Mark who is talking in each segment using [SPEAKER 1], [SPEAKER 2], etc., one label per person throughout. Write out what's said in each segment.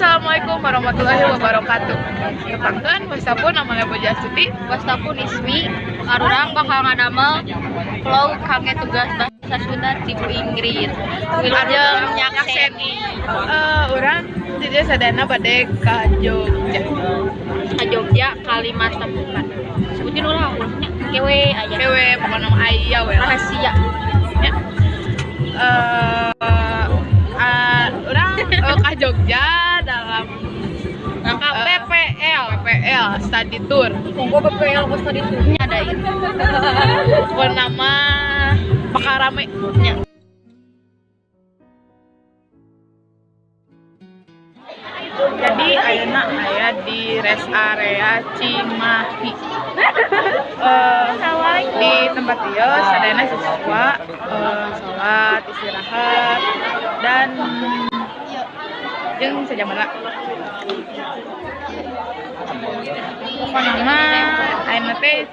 [SPEAKER 1] Assalamualaikum warahmatullahi wabarakatuh. Tepangkeun wastapun namanya Boja Astuti,
[SPEAKER 2] wastapun Ismi, arurang bakal ngadamel vlog kangge tugas bahasa Sunda ti Bu Ingrid. Wilujeng nyakseni.
[SPEAKER 1] Urang jadi sadana bade ka Jogja.
[SPEAKER 2] Ka Jogja kalimat tempat. Sebutin ulah ulahnya kewe aya.
[SPEAKER 1] Kewe pokona mah aya we.
[SPEAKER 2] Rahasia.
[SPEAKER 1] Ya. Urang ka Jogja dalam
[SPEAKER 2] rangka
[SPEAKER 1] PPL study tour.
[SPEAKER 2] Monggo PPL kok study tournya ada itu.
[SPEAKER 1] Pokona mah bakal rame
[SPEAKER 2] nya.
[SPEAKER 1] Jadi ayeuna aya di rest area Cimahi. Di tempat ieu sadayana siswa sholat, istirahat dan jeung sajamana. Pokona mah ayeuna teh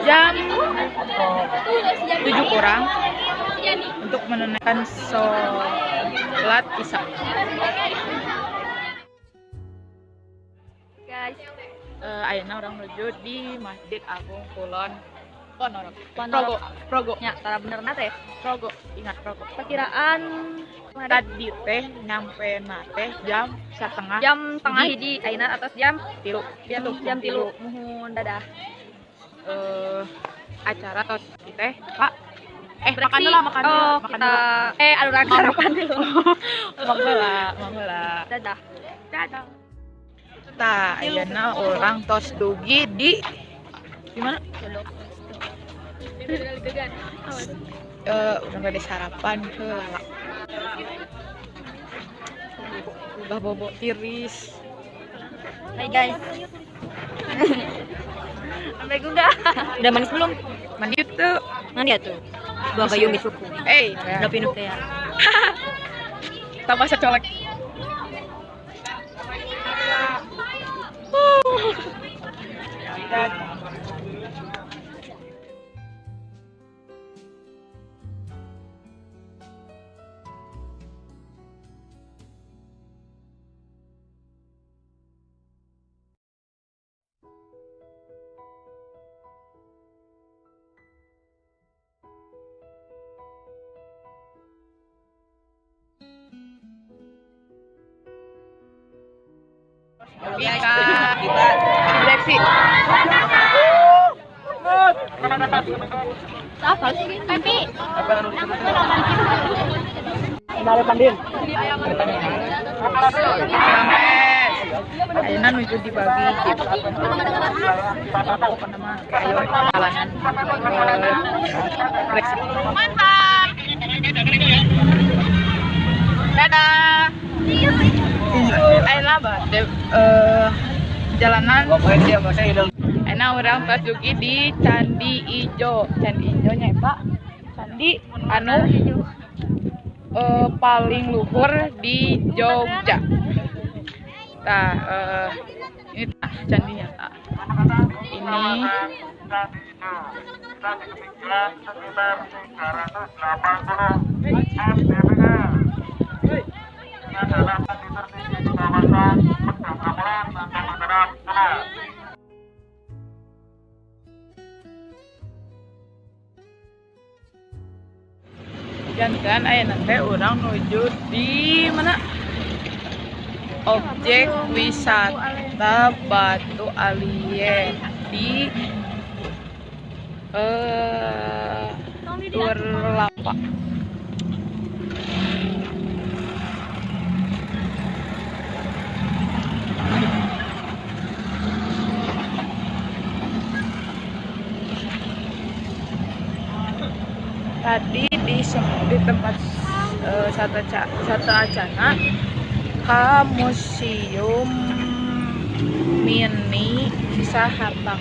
[SPEAKER 1] jam 7 kurang untuk menunaikan sholat Isya.
[SPEAKER 2] Guys,
[SPEAKER 1] ayeuna urang menuju di Masjid Agung Kulon Ponorogo. Progo.
[SPEAKER 2] Nya, tara benerna teh.
[SPEAKER 1] Progo, ingat Progo.
[SPEAKER 2] Perkiraan
[SPEAKER 1] tadi teh nyampe na teh jam setengah.
[SPEAKER 2] Jam setengah hiji ayeuna atas jam
[SPEAKER 1] 3.
[SPEAKER 2] Jam 3. Muhun dadah.
[SPEAKER 1] Acara tos teh, Pak. Makan dulu, makan dulu.
[SPEAKER 2] Oh,
[SPEAKER 1] makan
[SPEAKER 2] kita
[SPEAKER 1] dulu.
[SPEAKER 2] Aduh, sarapan dulu.
[SPEAKER 1] Mangga.
[SPEAKER 2] Dadah.
[SPEAKER 1] Dadah. Tah, ayeuna urang tos dugi di mana? Urang bade sarapan heula. Udah bobo tiris.
[SPEAKER 2] Hai guys. Sampai gugah.
[SPEAKER 3] Udah manis belum?
[SPEAKER 1] Mandi tuh.
[SPEAKER 3] Mandi ya tuh. Dua gayung cukup. Udah pinuk ya.
[SPEAKER 1] Tambah secolek. Kita direksi.
[SPEAKER 2] Apa sih, Pepi?
[SPEAKER 1] Ayeuna nuju dibagi jeep. Pokona mah ayo jalanan. Direksi. Mantap. Dadah. Ayeuna bade jalanan. Ayeuna urang tos dugi di Candi Ijo. Candi Ijo nya eta candi anu paling luhur di Jogja. Tah, ini tah candinya tah. Ini jantan ayeuna teh urang nuju di mana? Objek wisata Batu Alien di Turlapa. Tadi di tempat satu acana ke Museum Mini Sisa Harta.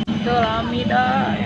[SPEAKER 1] Itu lami dah.